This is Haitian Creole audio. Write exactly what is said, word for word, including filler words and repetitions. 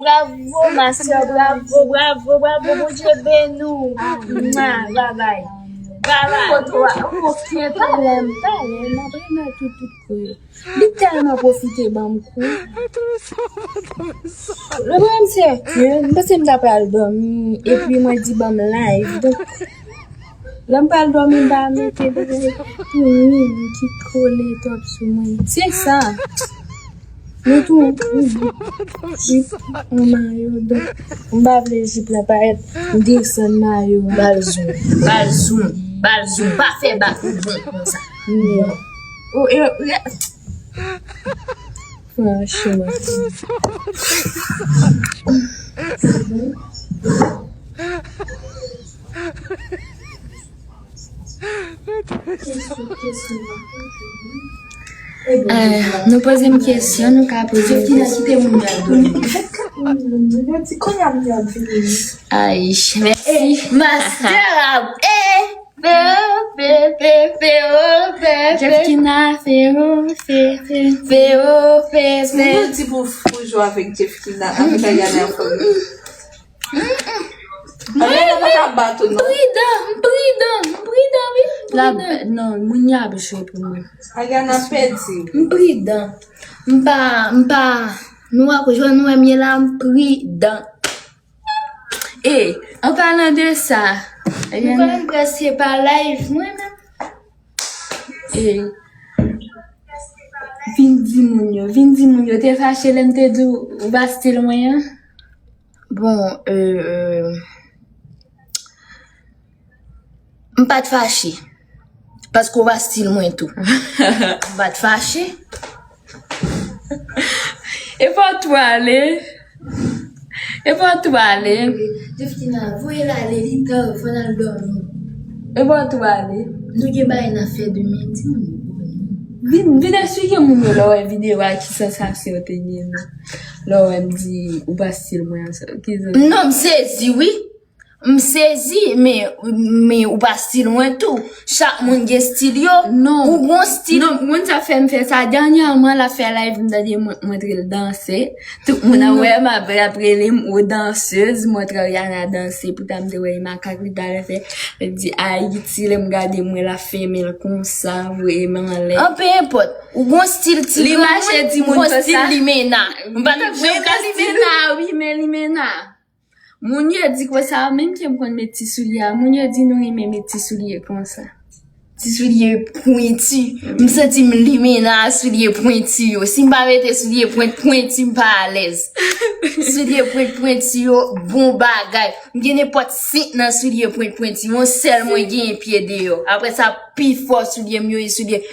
Bravo, ma sè, bravo, bravo, bravo, Bondye beni w. Mwa, babay. Babay. Talè, talè, m ap remèt ou tout kou yo. Li tèlman pwofite ban m kou. Lè mwen m serye, m panse m ta pral dòmi, epi mwen di ban m live. Donk, lè m pral dòmi, m pa mete pou mwen ki kole twòp sou mwen. Se sa. Nou tou, jip an mayo, donk, m pa vle jip la parèt, m desann mayo a. Bal zoom, bal zoom, bal zoom, pa fè bak ou bon konsa. Non. O, e, e. Franchman. Eh, nou poze m kesyon, nou ka poze m kesyon. Ay, mèsi. Master ap, eh, Feo, fe, fe, fe, Feo, fe, fe. Jefkina, Feo, fe, fe. Feo, fe, fe. Mwen di pou, pou jwe avèk Jefkina, avèk Ayana. Ariana pa ka bat ou, non. M pridan, m pridan, m pridan, wi, m pridan. Non, moun yo ap jwe pou mwen. Ariana pèdi. M pridan. M pa, m pa, nou wè, jan nou wè m ye la, m pridan. E, an palan de sa, m pa prèske pa live, mwen menm. E, vin di moun yo, vin di moun yo, te fache lè m te di w ou pa stil mwen an? Bon, euh, euh, m pa t fache. Paske w pa stil mwen tou. M pa t fache. E pa w tou ale. E pa w tou ale. Jefkina, voye l ale, li tan, fò n al dòmi. E pa w tou ale. Nou gen bagay n ap fè demen, di moun yo. Vin, vin esplike moun yo lè w wè videyo a, ki sansasyon w te gen, non. Lè w wè m di ou pa stil mwen an, ki sansasyon? Non, m sezi, wi. M sezi, men, men ou pa stil mwen tou. Chak moun gen stil yo. Non. Ou gon stil. Non, moun sa fè m fè sa. Dènyèman, l ap fè live, m tande mwen montre l danse. Tout moun ap wè m, ap, ap rele m, ou dansez, montre Ariana danse. Poutan m te wè e makak li t al fè. Li di, Ayiti, lè m gade mwen, l ap fèmen l konsa, voye men anlè. An, pe enpòt. Ou gon stil ti granmoun, ou gon stil limena. M pa t ap janm ka stil limena, wi, men limena. Moun yo di konsa, menm ke m konn met ti soulye a, moun yo di nou renmen met ti soulye konsa. Ti soulye pwenti. M santi m limena a soulye pwenti yo. Si m pa mete soulye pwent, pwenti, m pa alèz. Soulye pwent, pwenti yo, bon bagay. M gen nenpòt senk nan soulye pwent, pwenti. Yon sèl mwen genyen pye deyò. Apre sa, pi fò soulye m yo, e soulye